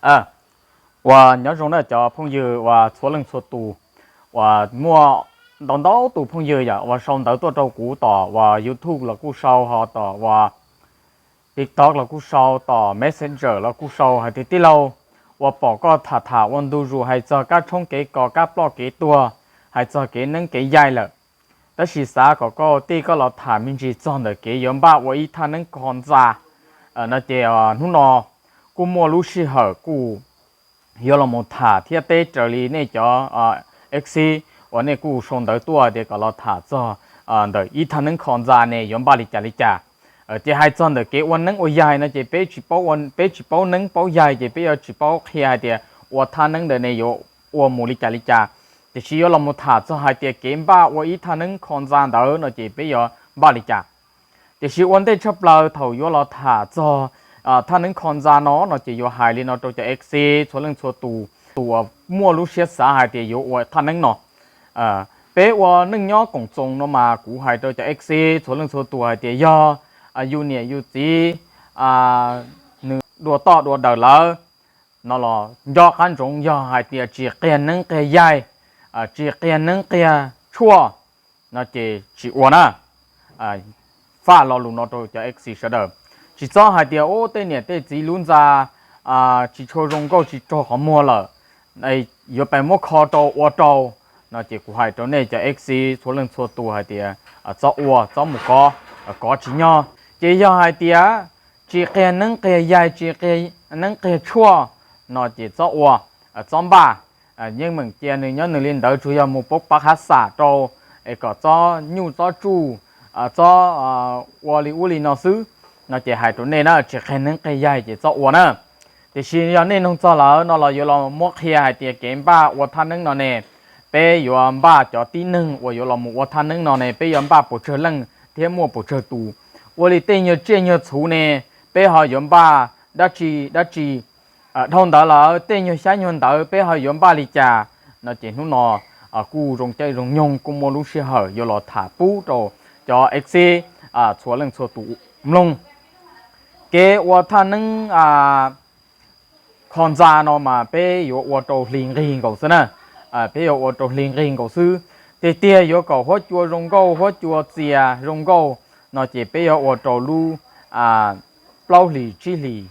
Uas nyob zoo na cov phooj ywg uas txhua leej txhua tus, uas muaj ntau ntau tus phooj ywg yom uas sau ntawv tuaj rau kuv tom uas YouTube los kuj sau, ho tom uas TikTok los kuj sau, tom Messenger los kuj sau hais tias tij laug, uas pom koj tham tham ua ntu zus hais txog kab tshoob kev kos kab ploj kev tuag, hais txog kev neeb kev yaig lawm, tab sis xav kom koj tij koj los tham me ntsis txog ntawm kev yuav npaj ua ib thaj neeb kho ntxa no ces hnub no kuj muaj lub sij hawm kuj yuav los mus tham thiab teb raws li nej cov F C uas nej kuj sau ntawv tuaj tias kom los tham txog ntawm ib thaj neeb kho ntxa ne yuav npaj li cas li cas. Ces hais txog ntawm kev ua neeb ua yaig no ces peb tsis paub, peb tsis paub neeb paub yaig ces peb yuav tsis paub qhia hais tias ua thaj neeb ntawd ne yuav ua mus li cas li cas. Tiam sis yuav los mus tham txog hais tias kev npaj ua ib thaj neeb kho ntxa ntawd no ces peb yuav npaj li cas. Tiam sis ua ntej tshaj plaws thaum yuav los tham txog thaj neeb kho ntxa no no ces yuav hais li no rau cov F C txhua leej txhua tus, tus uas muaj lub siab xav hais tias yuav ua thaj neeb no. Peb ua neej nyob koom txoos no mas kuv hais rau cov F C txhua leej txhua tus hais tias yog yus niam yus txiv nws dua toj dua daws lawm no los nco qab ntsoov, yog hais tias tsis qhia neeb qhia yaig, tsis qhia neeb qhia tshuaj no ces tsis ua na. Faj lo lus no rau cov F C sawv daws, tsis txhob hais tias ub tej niam tej txiv lub ntxa tsis tshua zoo nkauj tsis raug qhov muag lawm, yuav pes muab kho rau ua rau no ces kuv hais rau nej cov F C txhua leej txhua tus hais tias txhob ua, txhob mus kov, kov tsis nyog. Ces yog hais tias tsis qhia neeb qhia yaig, tsis qhia neeb qhia tshuaj no ces txhob ua, txhob npaj. Yeej meem cia nws nyob nws li ntawd, tsuas yog mus pab pab hav xam rau es kom txob nyuj txob tsuj, txob ua li ub li no xwb no ces hais rau nej na, tsis qhia neeb qhia yaig ces txhob ua na. Tiam sis yog nej noog txog lawm no los yuav los muab qhia hais tias kev npaj ua thaj neeb no ne, peb yuav npaj cov tib neeg uas yuav los mus ua thaj neeb no ne peb yuav npaj puas tsawg leej thiab muaj puas tsawg tus, ua li tej nyuag tsiaj nyuag txhuv ne peb ho yuav npaj dab tsi dab tsi. Dhau ntawd lawm tej nyuag xyab nyuag ntawv peb ho yuav npaj li cas no ces hnub no kuj zoo caij zoo nyoog kuj muaj lub sij hawm yuav los tham pub rau cov F C txhua leej txhua tus mloog. Kev ua thaj neeb kho ntxa no mas peb yuav ua rau hli nqig nkaus xwb na, peb yuav ua rau hli nqig nkaus xwb. Tiag tiag yuav kom huab cua zoo nkauj, huab cua txias zoo nkauj no ces peb yuav ua rau lub plaub hlis tsib hlis,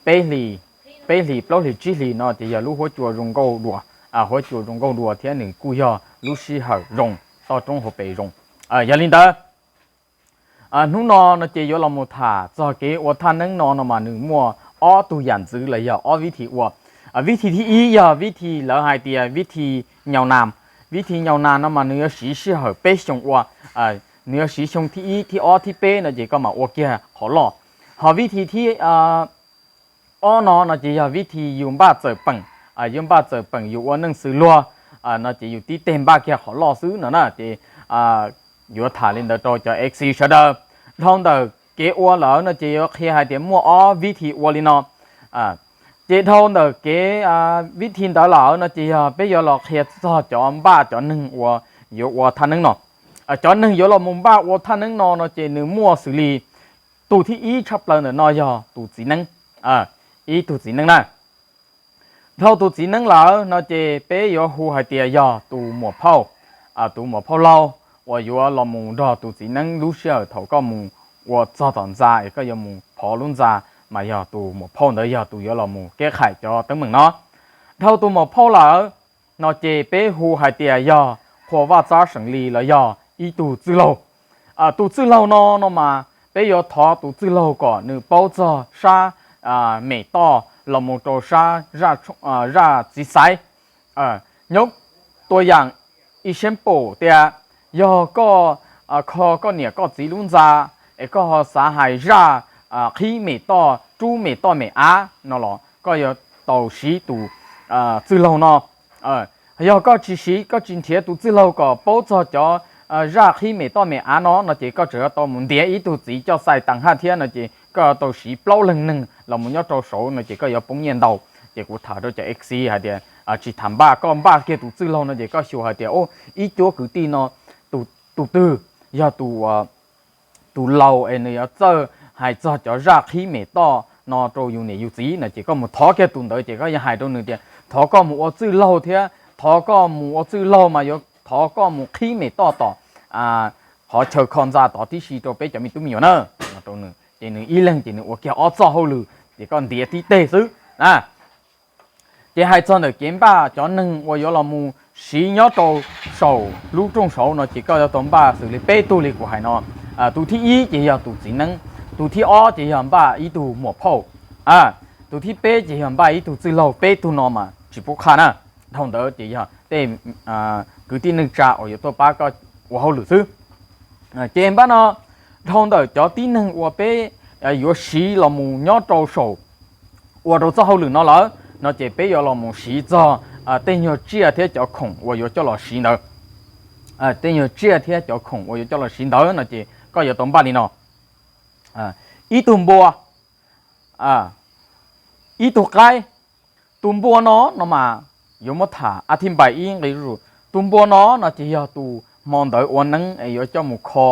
peb hlis, peb hlis plaub hlis tsib hlis no ces yog lub huab cua zoo nkauj dua, huab cua zoo nkauj dua thiab nws kuj yog lub sij hawm zoo, toj roob hauv pes zoo. Yog li ntawd hnub no no ces yuav los mus tham txog kev ua thaj neeb no no mas nws muaj ob tug yam ntxwv los yog ob vib thi ua. Vib thi thib ib yog vib thi lawv hais tias vib thi nyau nas. Vib thi nyau nas no mas nws yuav siv sij hawm peb xyoo ua, nws yuav siv xyoo thib ib thib ob thib peb no ces koj mam ua kiag qhov loj. Ho vib thi thib ob no no ces yog vib thi yus npaj txawm peem, yus npaj txawm peem yus ua neej xws luag no ces yus tib teg npaj kiag qhov loj xwb no na ces yuav tham li ntawd rau cov F C sawv daws. Dhau ntawm kev ua lawm no ces yuav qhia hais tias muaj ob vib thi ua li no. Ces dhau ntawm kev vib thi ntawd lawm no ces yog peb yuav los qhia txog cov npaj cov neeg uas yuav ua thaj neeb no. Cov neeg yuav los mus npaj ua thaj neeb no no ces nws muaj xws li tus thib ib tshaj plaws ntawm no yog tus txiv neeb, ib tug txiv neeb na. Dhau tus txiv neeb lawm no ces peb yuav hu hais tias yog tus muam phauj, tus muam phauj laug uas yuav los mus nrog tus txiv neeb lub sij hawm thaum koj mus ua txog tom ntxa es koj yuav mus phov lub ntxa, mas yog tus muam phauj ntawd yog tus yuav los mus keb qhais cov teeb meem no. Dhau tus muam phauj lawm no ces peb hu hais tias yog qhua vaj txab seem li los yog ib tug txwj laug. Tus txwj laug no no mas peb yuav thov tus txwj laug kom nws paub txog sab mem toj los mus rau sab zaj txiv xaiv. Nyob tua yam example tias yog koj kho koj niam koj txiv lub ntxa es koj ho xav hais zaj qhib mem toj, rub mem toj mem av no los koj yuav tau siv tus txwj laug no. Yog koj tsis siv, koj tsis nrhiav tus txwj laug kom paub txog cov zaj qhib mem toj mem av no no ces koj tseem yuav tau mus ntiav ib tug txiv coj xais tas haj thiab no ces koj yuav tau siv plaub leeg neeg los mus nyob rau saud no ces koj yuav poob nyiaj ntau. Ces kuv tham rau cov F C hais tias tsis tham npaj, koj npaj kiag tus txwj laug no ces koj xyuas hais tias ib cuab kwv tij no tus twg yog tus tus laus es nws yuav txawj hais txog cov zaj qhib mem toj no rau yus niam yus txiv no ces koj mus thov kiag tus ntawd ces koj yuav hais rau nws tias thov koj mus ua txwj laug thiab thov koj mus ua txwj laug mas yuav thov koj mus qhib mem toj tom qhov chaw kho ntxa tod tib si rau peb cov me tub me nyuam na. Rau nws ces nws ib leeg ces nws ua kiag ob txoj hauj lwm ces koj ntiav tib teg xwb na. Ces hais txog ntawm kev npaj cov neeg uas yuav los mus siv nyob rau saum lub rooj saud no ces koj yuav tau npaj xws li peb tug li kuv hais no. Tus thib ib ces yog tus txiv neeb, tus thib ob ces yog npaj ib tug muam phauj, tus thib peb ces yog npaj ib tug txwj laug. Peb tug no mas tsis pub qhaj na. Dhau ntawd ces yog tej kwv tij neej tsa uas yuav tuaj pab koj ua hauj lwm xwb. Ces npaj no dhau ntawm cov tib neeg uas peb yuav siv los mus nyob rau saum ua rau txoj hauj lwm no lawm no ces peb yuav los mus siv txog tej nyuag tsiaj thiab cov khoom uas yuav coj los siv ntawd. Tej nyuag tsiaj thiab cov khoom uas yuav coj los siv ntawd no ces koj yuav tau npaj li no: ib tug npua, ib tug qaib. Tus npua no no mas yuav muab tham ab thib npai ib nqe zuj zus. Tus npua no no ces yog tus hmo ntawd ua neeb es yuav coj mus kho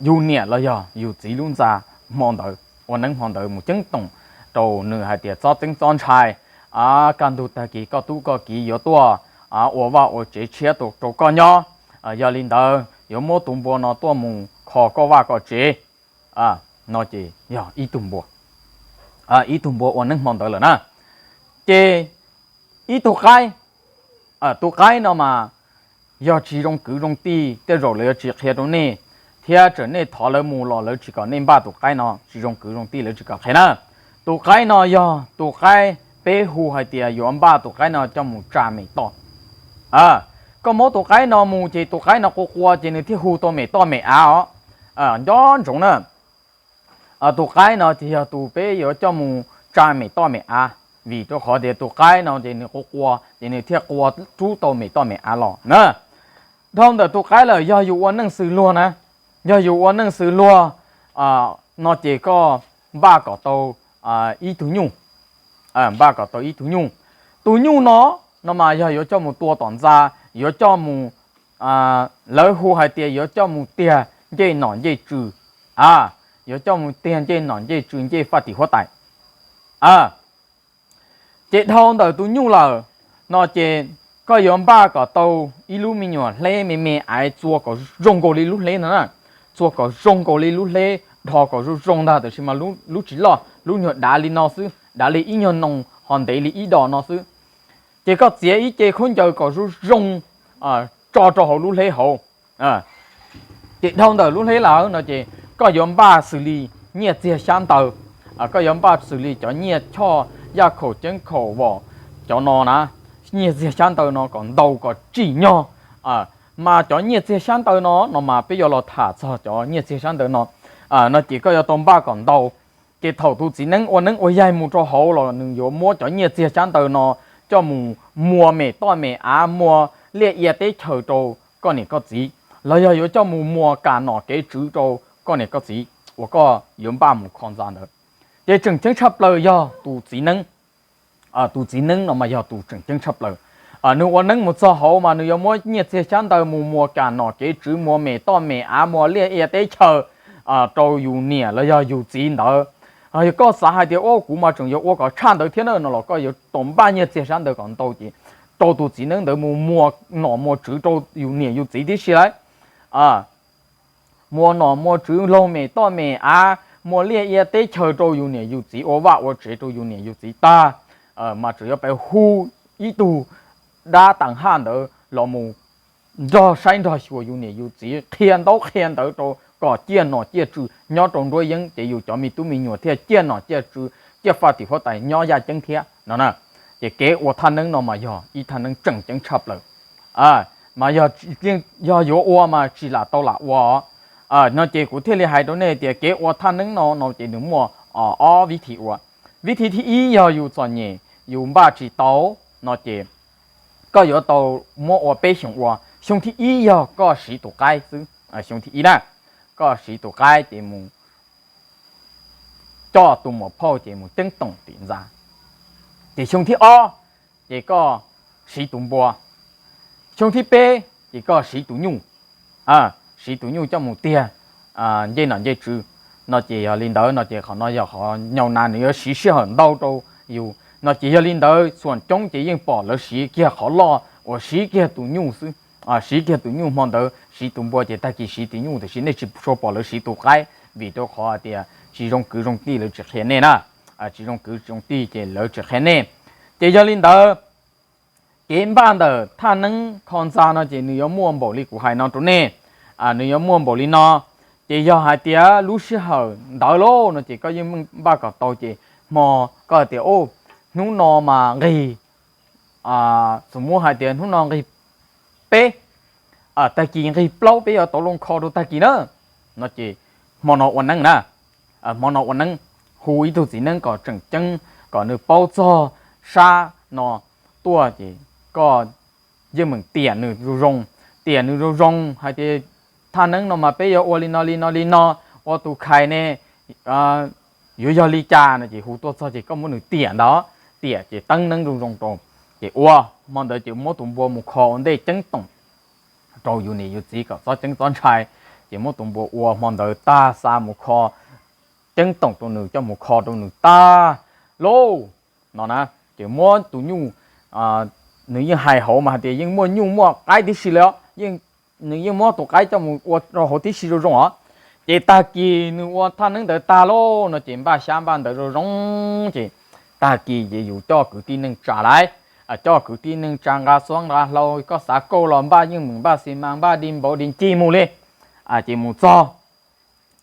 yus niam los yog yus txiv lub ntxa hmo ntawd, ua neeb hmo ntawd mus ceeb toom rau nws hais tias txob txeeb txob ntshai, kaj ntug tag kis koj tub koj kiv yuav tuaj ua vaj ua tsev tshiab rau koj nyob. Yog li ntawd yuav muab tus npua no tuaj mus kho koj vaj koj tsev. No ces yog ib tug npua, ib tug npua ua neeb hmo ntawd lawm na. Ces ib tug qaib, tus qaib no mas yog tsis zoo kwv zoo tij tej zaum lawv yuav tsis qhia rau nej, thiab txawm nej thov lawv mus los lawv tsis kom nej npaj tus qaib no, tsis zoo kwv zoo tij lawv tsis kom qhia na. Tus qaib no yog tus qaib peb hu hais tias yuav npaj tus qaib no coj mus tsa mem toj. Koj muab tus qaib no mus ces tus qaib no qua qua ces nws thiaj hu tau mem toj mem av os. Nco ntsoov na, tus qaib no ces yog tus peb yuav coj mus tsa mem toj mem av, vim rau qhov tias tus qaib no ces nws qua qua ces nws thiaj qua rub tau mem toj mem av los na. Dhau ntawm tus qaib lawm yog yus ua neej xws luag na, yog yus ua neej xws luag no ces koj npaj kom tau ib tug nyuj, npaj kom tau ib tug nyuj. Tus nyuj no no mas yog yuav coj mus tua tom ntxa, yuav coj mus, lawv hu hais tias yuav coj mus tiag ncej nom ncej tswv, yuav coj mus tiag ncej nom ncej tswv ncej faj tim huab tais. Ces dhau ntawm tus nyuj lawm no ces koj yuav npaj kom tau ib lub me nyuam hleb me me aiv txua kom zoo nkaus li lub hleb no na, txua kom zoo nkaus li lub hleb, dhos kom zoo zoo ntag tab sis mas lub tsis loj, lub nyuag dav li no xwb, dav li ib nyuag noo ho ntev li ib dos no xwb. Ces koj txiav ib ce khaub ncaws kom zoo zoo tso rau hauv lub hleb hauv. Ces dhau ntawm lub hleb lawm no ces koj yuav npaj xws li nyiaj txiag xyab ntawv, koj yuav npaj xws li cov nyiaj choj yaj khaum ceeb khaum vos cov no na, nyiaj txiag xyab ntawv no kom ntau kom tsim nyog. Mas cov nyiaj txiag xyab ntawv no no mas peb yuav los tham txog cov nyiaj txiag xyab ntawv no. No ces koj yuav tau npaj kom ntau. Ces thaum tus txiv neeb ua neeb ua yaig mus rau hauv los nws yuav muab cov nyiaj txiag xyab ntawv no coj mus muas mem toj mem av, muas liaj ia teb chaws rau koj niam koj txiv, los yog yuav coj mus muas kam nom kev tswv rau koj niam koj txiv uas koj yuav npaj mus kho ntxa ntawd. Ces tseem ceeb tshaj plaws yog tus txiv neeb. Tus txiv neeb no mas yog tus tseem ceeb tshaj plaws. Nws ua neeb mus txog hauv mas nws yuav muab nyiaj txiag xyab ntawv mus muas kam nom kev tswv, muas mem toj mem av, muas liaj ia teb chaws rau yus niam los yog yus txiv ntawd. Yog koj xav hais tias ua kuv mas tseem yuav ua kom tshaj ntawd thiab na no los koj yuav tau npaj nyiaj txiag xyab ntawv kom ntau ces rau tus txiv neeb ntawd mus muas nom muas tswv rau yus niam yus txiv tib si lawm. Muas nom muas tswv, laug mem toj mem av, muas liaj ia teb chaws rau yus niam yus txiv, ua vaj ua tsev rau yus niam yus txiv tag, mas tseem yuav pab hu ib tug dab tas haj ntawd los mus nrog saib nrog xyuas yus niam yus txiv, qhia ntaub qhia ntawv rau kom ciaj nom ciaj tswv nyob rau nruab yeeb, ces yus cov me tub me nyuam thiaj ciaj nom ciaj tswv, ciaj faj tim huab tais nyob yaj ceeb thiab no na. Ces kev ua thaj neeb no mas yog ib thaj neeb tseem ceeb tshaj plaws, mas yog yuav ua mas tsis lam tau lam ua. No ces kuv thiaj li hais rau nej tias kev ua thaj neeb no no ces nws muaj ob vib thi ua. Vib thi thib ib yog yus txom nyem yus npaj tsis tau no ces koj yuav tau muab ua peb xyoo ua. Xyoo thib ib yog koj siv tus qaib xwb, xyoo thib ib na, koj siv tus qaib ces mus coj tus muam phauj ces mus ceeb toom tim ntxa. Ces xyoo thib ob ces koj siv tus npua. Xyoo thib peb ces koj siv tus nyuj, siv tus nyuj coj mus tiag ncej nom ncej tswv. No ces yog li ntawd no ces qhov no yog qhov nyau nas nws yuav siv sij hawm ntau rau yus. No ces yog li ntawd xuam coob ces yeej pom lawv siv kiag qhov loj uas siv kiag tus nyuj xwb, siv kiag tus nyuj hmo ntawd siv tus npua ces tag kis siv tus nyuj, tiam sis nej tsis tshua pom lawv siv tus qaib vim rau qhov hais tias tsis zoo kwv zoo tij lawv tsis qhia nej na. Tsis zoo kwv zoo tij ces lawv tsis qhia nej. Ces yog li ntawd, kev npaj ntawm thaj neeb kho ntxa no ces nws yuav muaj npaum li kuv hais no rau nej. Nws yuav muaj npaum li no. Ces yog hais tias lub sij hawm ntawd lauj no ces koj yeej meej npaj kom tau ces hmo koj hais tias, hnub no mas nqig, xus muab hais tias hnub no nqig peb, tag kis nqig plaub peb yuav tau loo kho rau tag kis na. No ces hmo no ua neeb na, hmo no ua neeb, hu ib tug txiv neeb kom tseem ceeb kom nws paub txog sab no tuaj ces koj yeej meem tiam nws zoo zoo, tiam nws zoo zoo hais tias thaj neeb no mas peb yuav ua li no li no li no, ua tus khais ne yuav yog li cas no ces hu tuaj txog ces koj muab nws tiam ntawd, tiam ces teeb neeb zoo zoo rau. Ces ua, hmo ntawd ces muab tus npua mus kho ua ntej ceeb toom rau yus niam yus txiv kom txhob ceeb txhob ntshai. Ces muab tus npua ua hmo ntawd tag xa mus kho, ceeb toom rau nws coj mus kho rau nws tag lauj no na. Ces muab tus nyuj, nws yeej hais hauv mas hais tias yeej muaj nyuj muaj qaib tib si li os, nws yeej muab tus qaib coj mus ua rau hauv tib si zoo zoo os. Ces tag kis nws ua thaj neeb ntawd tag lauj no ces npaj xyab npaj ntawv zoo zoo ces tag kis ces yus coj kwv tij neej tsa lauj, coj kwv tij neej tsa nqa xuab nqa hlau, koj xav kauj los npaj yeej meem npaj xis mas npaj di npaum di ncig mus li. Ces mus txog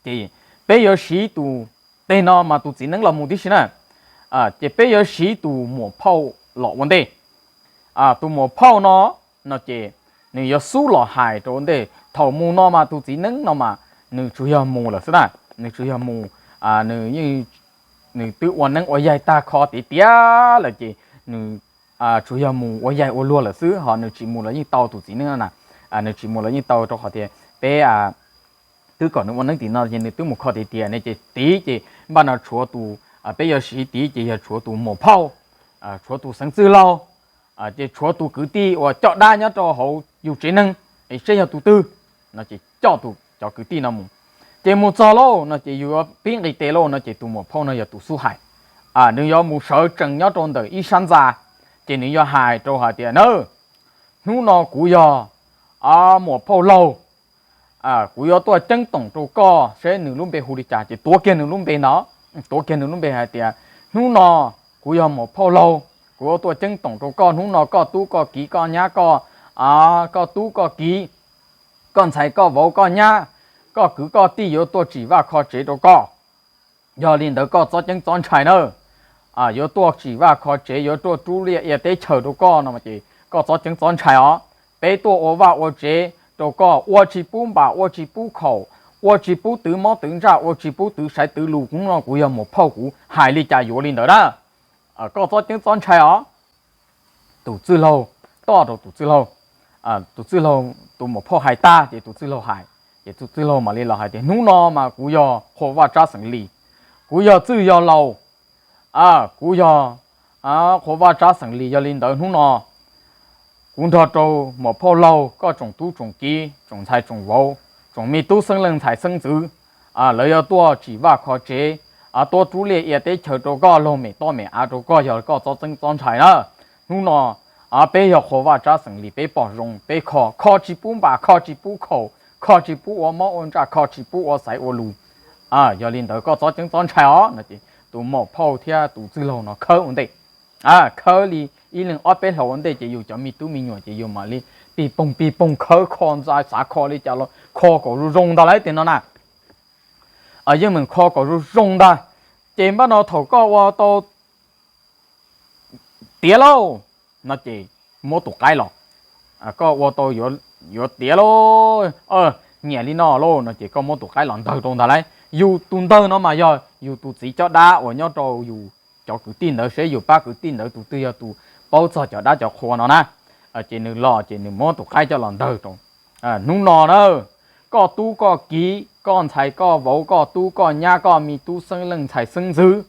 ces peb yuav siv tus, tej no mas tus txiv neeb los mus tib si na. Ces peb yuav siv tus muam phauj los ua ntej. Tus muam phauj no, no ces nws yuav xub los hais rau ua ntej. Thaum mus no mas tus txiv neeb no mas nws tsuas yog mus lawm xwb na, nws tsuas yog mus, nws twb ua neeb ua yaig tag kho tiav tiav lawm ces nws tsuas yog mus ua yaig ua luag lawm xwb, ho nws tsis mus los yeej tau tus txiv neeb no na. Nws tsis mus los yeej tau rau qhov tias peb twb kom nws ua neeb tim no ces nws twb mus kho tiav tiav ne ces tid ces npaj no tshuav tus, peb yuav siv tid ces yog tshuav tus muam phauj, tshuav tus xeev txwj laug, ces tshuav tus kwv tij uas coj dab nyob rau hauv yus tsev neeg, seb yog tus twg, no ces coj tus cov kwv tij no mus. Ces mus txog lauj no ces yus yuav pib nqis tes lauj no ces tus muam phauj no yog tus xub hais. Nws yuav mus sawv tsees nyob rau ntawm ib sab ntxa, ces nws yuav hais rau hais tias na, hnub no kuv yog muam phauj laug, kuv yuav tuaj ceeb toom rau koj seb nws lub npe hu li cas ces tuav kiag nws lub npe ntawd, tuav kiag nws lub npe hais tias hnub no kuv yog muam phauj laug, kuv yuav tuaj ceeb toom rau koj, hnub no koj tub koj kiv koj nyab koj, koj tub koj kiv, koj ntxhais koj vauv koj nyab, koj kwv koj tij yuav tuaj tsim vaj kho tsev rau koj. Yog li ntawd koj txhob ceeb txhob ntshai na. Yuav tuaj tsim vaj kho tsev, yuav tuaj rub liaj ia teb chaws rau koj no ces koj txhob ceeb txhob ntshai os. Peb tuaj ua vaj ua tsev rau koj, ua tsis pub npam, ua tsis pub khaum, ua tsis pub twv mob twv ntsaj, ua tsis pub twv saiv twv lus. Hnub no kuv yog muam phauj kuv hais li cas yuav li ntawd na. Koj txhob ceeb txhob ntshai os. Tus txwj laug, toj rau tus txwj laug, tus txwj laug, tus muam phauj hais tag ces tus txwj laug hais, ces tus txwj laug mam li los hais tias hnub no mas kuv yog qhua vaj tsab xeem Lis, kuv yog txwj yog laus, kuv yog qhua vaj tsab xeem Lis. Yog li ntawd hnub no kuv nrog rau muam phauj laug koj tsoom tub tsoom kiv tsoom ntxhais tsoom vauv, tsoom me tub xeeb leej ntxhais xeeb ntxwv, lawv yuav tuaj tsim vaj kho tsev, tuaj rub liaj ia teb chaws rau koj, laug mem toj mem av rau koj, yog koj txhob ceeb txhob ntshai na. Hnub no peb yog qhua vaj tsab xeem Lis, peb pom zoo peb kho, kho tsis pub npam, kho tsis pub khaum, kho tsis pub ua mob ua ntsaj, kho tsis pub ua xaiv ua lus. Yog li ntawd koj txhob ceeb txhob ntshai os no ces tus muam phauj thiab tus txwj laug no khawb ua ntej, khawb li ib leeg ob peb hlau ua ntej ces yus cov me tub me nyuam ces yus mam li pij poog pij poog khawb kho ntxa, xav kho li cas los kho kom zoo zoo ntag lauj tiag no na. Yeej meem kho kom zoo zoo ntag. Ces npaj no thaum koj ua tau tiav lauj no ces muab tus qaib los, koj ua tau yuav tiav lauj, nyiam li no lauj no ces koj muab tus qaib los ntawg rau ntag lauj. Yus tus ntawg no mas yog yus tus txiv coj dab uas nyob rau yus cov kwv tij ntawd, seb yus pab kwv tij ntawd tus twg yog tus paub txog cov dab cov qhua no na. Ces nws los ces nws muab tus qaib coj los ntawg rau. Hnub no na, koj tub koj kiv, koj ntxhais koj vauv, koj tub koj nyab, koj me tub xeeb leej ntxhais xeeb ntxwv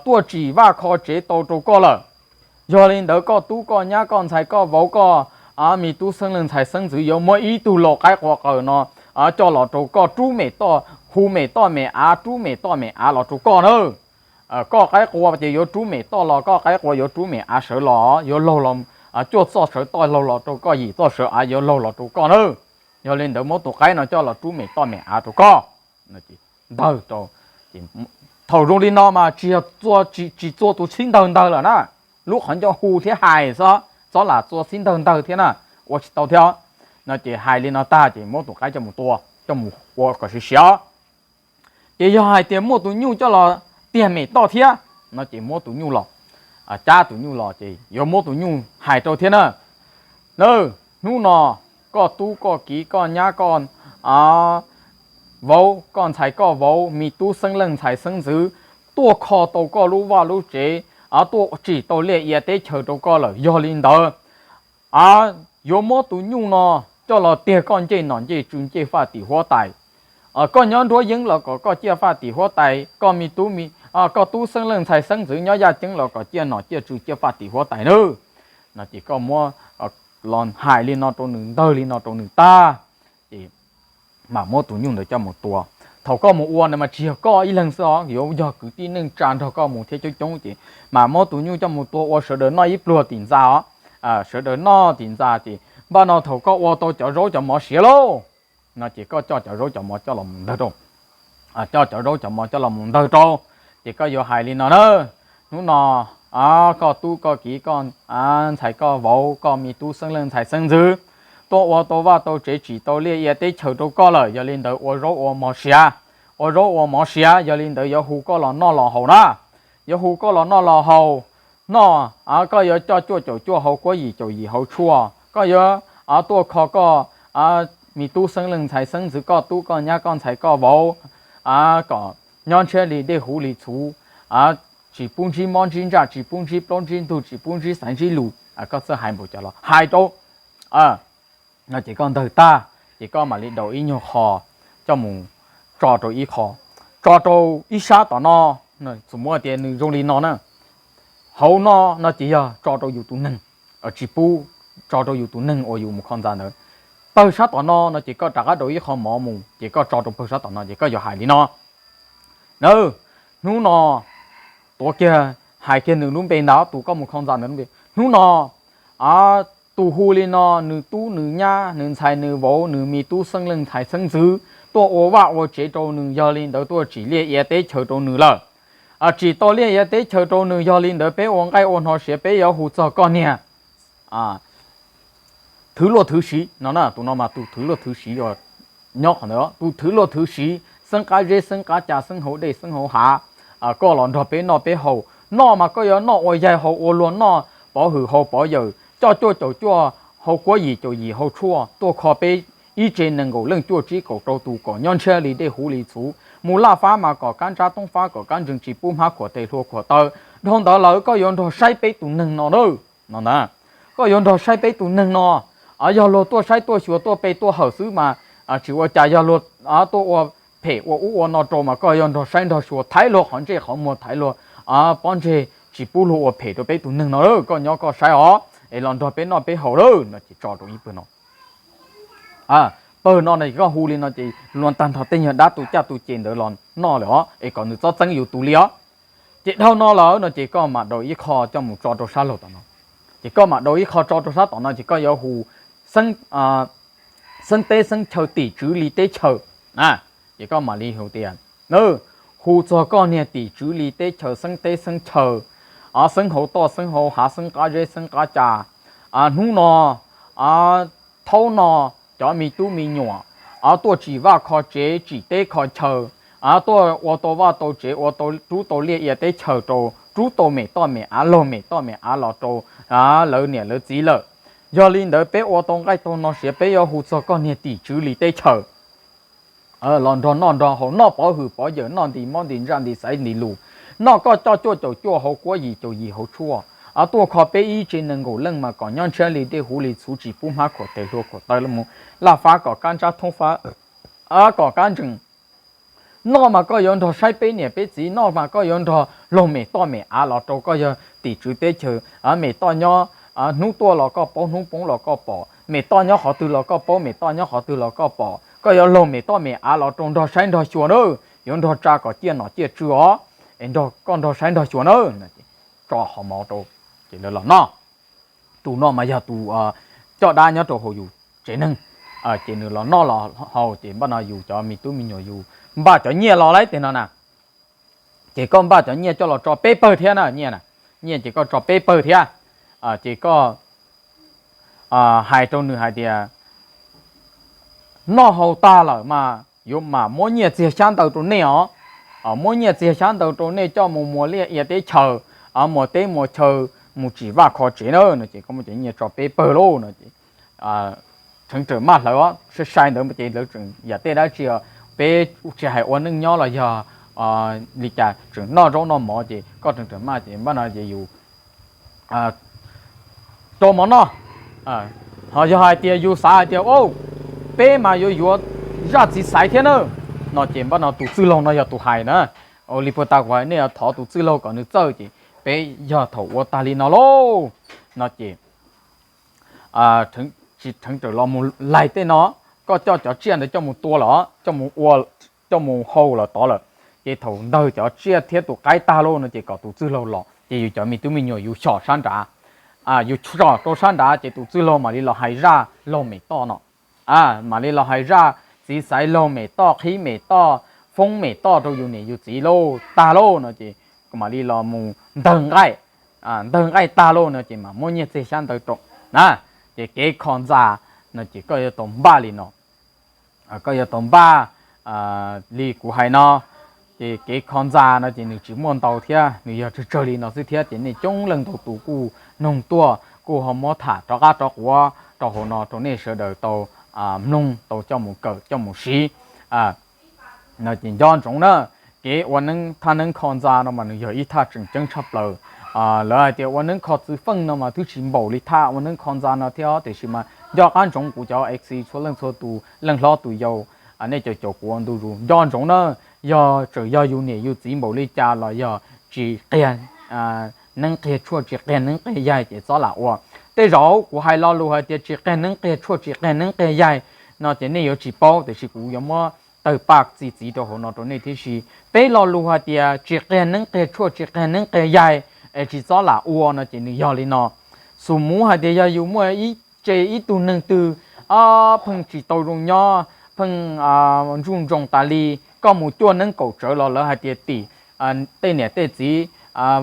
tuaj tsim vaj kho tsev tau rau koj lawm. Yog li ntawd koj tub koj nyab koj ntxhais koj vauv koj me tub xeeb leej ntxhais xeeb ntxwv yuav muab ib tug lau qaib qua qaws no coj los rau koj rub mem toj, hu mem toj mem av, rub mem toj mem av los rau koj na. Koj qaib qua ces yuav rub mem toj los, koj qaib qua yuav rub mem av sawv los, yuav laug los, cuaj txoj sawv toj laug los rau koj, yim txoj sawv av yuav laug los rau koj na. Yog li ntawd muab tus qaib no coj los rub mem toj mem av rau koj. Ntawg rau, thaum zoo li no mas tsis yog, tsis txua tus txib ntawg ntawg lawm na, lub qhov ncauj hu thiab hais xwb, txhob lam txua txib ntawg ntawg thiab na, ua tsis tau thiab. No ces hais li no tag ces muab tus qaib coj mus tua, coj mus ua kom siav siav. Ces yog hais tias muaj tus nyuj coj los tiag mem toj thiab, no ces muab tus nyuj los, cab tus nyuj los ces yuav muab tus nyuj hais rau thiab na. Na, hnub no koj tub koj kiv koj nyab koj vauv, koj ntxhais koj vauv, me tub xeeb leej ntxhais xeeb ntxwv tuaj kho tau koj lub vaj lub tsev, tuaj tsim tau liaj ia teb chaws rau koj lawm. Yog li ntawd, yuav muab tus nyuj no coj los tiag koj ncej nom ncej tswv ncej faj tim huab tais. Koj nyob nruab yeeb los kom koj ciaj faj tim huab tais, koj me tub, koj tub xeeb leej ntxhais xeeb ntxwv nyob yaj ceeb los kom ciaj nom ciaj tswv ciaj faj tim huab tais nawb. No ces koj muab los hais li no rau nws, ntawg li no rau nws tag, ces mam muab tus nyuj ntawd coj mus tua. Thaum koj mus ua ntawd mas tsis yog koj ib leeg xwb os, yuav yog kwv tij neej tsa nrog koj mus thiab coob coob, ces mam muab tus nyuj coj mus tua ua sawv daws noj ib pluag tim ntxa os. Sawv daws noj tim ntxa ces npaj no thaum koj ua tau cov zaub cov mov siav lauj, no ces koj coj cov zaub cov mov coj los mus ntawg rau. Coj cov zaub cov mov coj los mus ntawg rau, ces koj yuav hais li no na: Hnub no koj tub koj kiv koj ntxhais koj vauv, koj me tub xeeb leej ntxhais xeeb ntxwv tuaj ua tau vaj tau tsev tsim tau liaj ia teb chaws rau koj lawm. Yog li ntawd ua zaub ua mov siav, ua zaub ua mov siav, yog li ntawd yuav hu koj los noj los haus na. Yuav hu koj los noj los haus, noj, koj yuav coj cuaj caum cuaj hauv kuab, yim caum yim hauv tshuaj, koj yuav tuaj kho koj me tub xeeb leej ntxhais xeeb ntxwv, koj tub koj nyab koj ntxhais koj vauv, kom nyob ntshiab li dej huv li txhuv, tsis pub ntsib mob ntsib ntsaj, tsis pub ntsib plaub ntsib ntug, tsis pub ntsib xaiv ntsib lus, koj txawj hais npaum cas los hais rau. No ces koj ntawg tag, ces koj mam li daus ib nyuag qho coj mus tso rau ib qho, tso rau ib sab tom no. Txuas muab tias nws zoo li no na, hauv no no ces yog tso rau yus tus neeg, tsis pub tso rau yus tus neeg uas yus mus kho ntxa ntawd. Pawg sab tom no no ces koj rov qab daus ib qho mov mus ces koj tso rau pawg sab tom no ces koj yuav hais li no: Na, hnub no, tuav kiag, hais kiag nws lub npe ntag, tus koj mus kho ntxa ntawd lub npe. Hnub no tus hu li no, nws tub nws nyab nws ntxhais nws vauv nws me tub xeeb leej ntxhais xeeb ntxwv tuaj ua vaj ua tsev rau nws, yog li ntawd tuaj tsim liaj ia teb chaws rau nws lawm. Tsim tau liaj ia teb chaws rau nws, yog li ntawd peb ua nqaij ua hno siav, peb yuav hu txog koj niag thwv luaj thwv siv no na. Tus no mas tus thwv luaj thwv siv nyob qhov ntawd, tus thwv luaj thwv siv, xeeb qab zeb xeeb qab ca, xeeb hauv dej xeeb hauv hav, koj los nrog peb noj peb haus. Noj mas koj yuav noj ua yaig haus ua luag, noj pov hwm haus pov yawm, coj cuaj caum cuaj hauv kuab, yim caum yim hauv tshuaj, tuaj kho peb ib tse nees nkaum leej cuaj tsib kaum rau tus kom nyob ntshiab li dej huv li txhuv. Mus laj fab mas kom kab ntsab thoob fab, kom kab ntsees, tsis pub hmab khuam tes hlua khuam taw. Dhau ntawd lawm koj yuav nrog saib peb tus neeg no na. No na, koj yuav nrog saib peb tus neeg no. Yog luag tuaj saib tuaj xyuas tuaj pe tuaj hawm xwb mas tsis ua cas, yog luag tuaj ua phem ua ub ua no rau mas koj yuav nrog saib nrog xyuas, thaiv luag qhov ntsej qhov muag, thaiv luag pob ntseg, tsis pub luag ua phem rau peb tus neeg no. Koj nyob koj saib os, es los nrog peb noj peb haus lawm no ces tso rau ib pawg no. Pawg no no ces koj hu li no ces luag tag nrho tej nyuag dab tu caj tu ces ntawd los noj lawm os, es kom nws txhob txeeb yus tus li os. Ces dhau no lawm no ces koj mam daus ib qho coj mus tso rau sab laug tom no. Ces koj mam daus ib qho tso rau sab tom no ces koj yuav hu xeeb teb xeeb chaw, tim tswv li teb chaws. Ces koj mam li hu tias, hu txog koj niag tim tswv li teb chaws, xeeb teb xeeb chaw, xeeb hauv toj xeeb hauv hav, xeeb qab zeb xeeb qab ca, hnub no, thaum no, cov me tub me nyuam tuaj tsim vaj kho tsev, tsim teb kho chaw, tuaj ua tau vaj tau tsev, ua tau, rub tau liaj ia teb chaws rau, rub tau mem toj mem av, laug mem toj mem av los rau lawv niam lawv txiv lawm. Yog li ntawd peb ua tau nqaij tau hno siav, peb yuav hu txog koj niag tim tswv li teb chaws los nrog noj nrog haus, noj pov hwm pov yawm, noj nti mob nti ntsaj nti xaiv nti lus, noj koj coj cuaj caum cuaj hauv kuab, yim caum yim hauv tshuaj, tuaj kho peb ib tse nees nkaum leej mas kom nyob ntshiab li dej huv li txhuv, tsis pub hmab khuam tes hlua khuam taw, mus laj fab kom kab ntsab thoob fab, kom kab ntsees. Noj mas koj yuav nrog saib peb niam peb txiv, noj mas koj yuav nrog laug mem toj mem av los rau, koj yog tim tswv teb chaws, mem toj nyob hnub tuaj los koj paub, hnub poob los koj pom, mem toj nyob qhov twg los koj paub, mem toj nyob qhov twg los koj pom. koj yuav laug mem toj mem av los rau nrog saib nrog xyuas na, yuav nrog tsa kom ciaj nom ciaj tswv os, es nrog koj nrog saib nrog xyuas na. Tso qhov mov rau, ces lawv los noj. Tus no mas yog tus coj dab nyob rau hauv yus tsev neeg, ces nws los noj los haus ces npaj no yus cov me tub me nyuam yus npaj cov nyiaj los lawm tej no na. Ces koj npaj cov nyiaj coj los tso peb pawg thiab na, nyiaj na, nyiaj ces koj tso peb pawg thiab. Ces koj hais rau nws hais tias, noj haus tag lawm mas yuav mam muab nyiaj txiag xyab ntawv rau nej os, muab nyiaj txiag xyab ntawv rau nej coj mus muas liaj ia teb chaws, muas teb muas chaw, mus tsim vaj kho tsev na no. Ces koj muab cov nyiaj tso peb pawg lauj no ces Rheev Rawm maj hlawv os, sai sai ntawd ces lawv tseem yam tej dab tsi, peb tsis hais ua neej nyob los yog li cas tseem noj zaub noj mov ces koj Rheev Rawm maj ces npaj no ces yus rau mov noj. Ho yog hais tias yus xav hais tias, peb mas yuav yuav zaj txiv xaiv thiab na no ces npaj no tus txwj laug no yog tus hais na. Ua li puag ta kuv hais nej thov tus txwj laug kom nws txawj ces peb yog thaum ua tag li no lauj no ces Rheev Rawm los mus laig tej no, koj coj cov tsiaj ntawd coj mus tua lawm, coj mus ua, coj mus hau los tod lawm, ces thaum ntawg cov tsiaj thiab tus qaib tag lauj no ces kom tus txwj laug los ces yus cov me tub me nyuam yus xyom sab nrad, yus xyom rau sab nrad ces tus txwj laug mam li los hais zaj laug mem toj no, mam li los hais zaj txiv xaiv laug mem toj qhib mem toj foob mem toj rau yus niam yus txiv lauj tag lauj no ces mam li los mus ntawg nqaij, ntawg nqaij tag lauj no ces mam muab nyiaj txiag xyab ntawv rau na. Ces kev kho ntxa no ces koj yuav tau npaj li no, koj yuav tau npaj li kuv hais no. Ces kev kho ntxa no ces nws tsis muaj ntau thiab, nws yog tsawg tsawg li no xwb thiab ces nej coob leej ntau tus kuj noog tuaj kuj ho muab tham rov qab rov quav rau hauv no rau nej sawv daws tau mloog tau coj mus kawm coj mus siv no ces nco ntsoov na. Kev ua neeb, thaj neeb kho ntxa no mas nws yog ib thaj tseem ceeb tshaj plaws. Lawv hais tias ua neeb kho txwv feej no mas twb tsis npaum li thaj ua neeb kho ntxa no thiab tiam sis mas nco qab ntsoov kuv cov FC txhua leej txhua tus leej hlob tus yau, nej caum caum kuv ua ntu zus nco ntsoov na. Yog tseem yog yus niam yus txiv npaum li cas los yog tsis qiag neeb qiag tshuaj tsis qiag neeb qiag yaig ces txhob lam ua. Tej zaum kuv hais lo lus hais tias tsis qiag neeb qiag tshuaj tsis qiag neeb qiag yaig no ces nej yuav tsis paub tiam sis kuv yuav muab tawg paj txi txiv rau hauv no rau nej thiab si. Peb lo lus hais tias tsis qiag neeb qiag tshuaj tsis qiag neeb qiag yaig es tsis txhob lam ua no ces nws yog li no. Xus muv hais tias yog yus muaj ib tse ib tug neeg twg pheej tsis tau zoo nyob, pheej ntsuj ntsoog tas li, koj mus cuaj neeb kaum tsawv los lawv hais tias tim tej niam tej txiv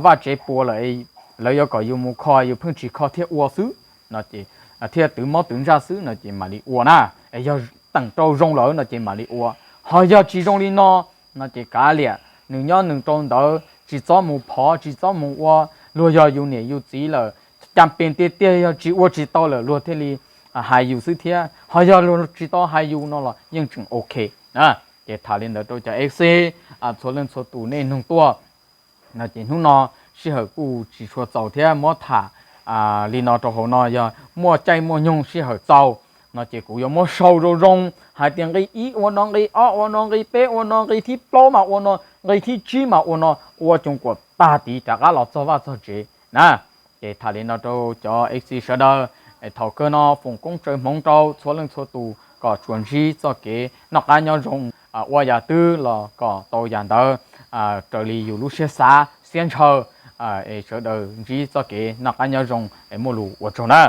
vaj tsev puas lawm, lawv yuav kom yus mus kho yus pheej tsis kho thiab ua xwb no ces thiaj twv mob twv ntsaj xwb no ces mam li ua na. Yog teem rau zoo lawm no ces mam li ua, ho yog tsis zoo li no no ces kav liam, nws nyob nws rau ntawd tsis txhob mus phov tsis txhob mus ua. Luag yog yus niam yus txiv lawm, cas pes tiag tiag yog tsis ua tsis tau lawm luag thiaj li hais yus xwb thiab, ho yog luag tsis tau hais yus no los yeej tseem ok. Ces tham li ntawd rau cov FC txhua leej txhua tus nej noog tuaj no ces hnub no sij hawm kuj tsis tshua txaus thiab muab tham li no rau hauv no, yog muaj caij muaj nyoog sij hawm txaus no ces kuv yuav muab sau zoo zoo hais tias nqi ib ua no, nqi ob ua no, nqi peb ua no, nqi thib plaub mas ua no, nqi thib tsib mas ua no, ua coom kuam tag tid rov qab los txog vaj txog tsev na. Ces tham li no rau cov FC sawv daws, thaum kawg no foom koob tsawv hmoov rau txhua leej txhua tus kom tsuas ntsib txoj kev noj qab nyob zoo, ua yam twg los kom tau yam ntawd raws li yus lub siab xav siab ntshaw, es sawv daws ntsib txoj kev noj qab nyob zoo es muaj lus ua tsaug na.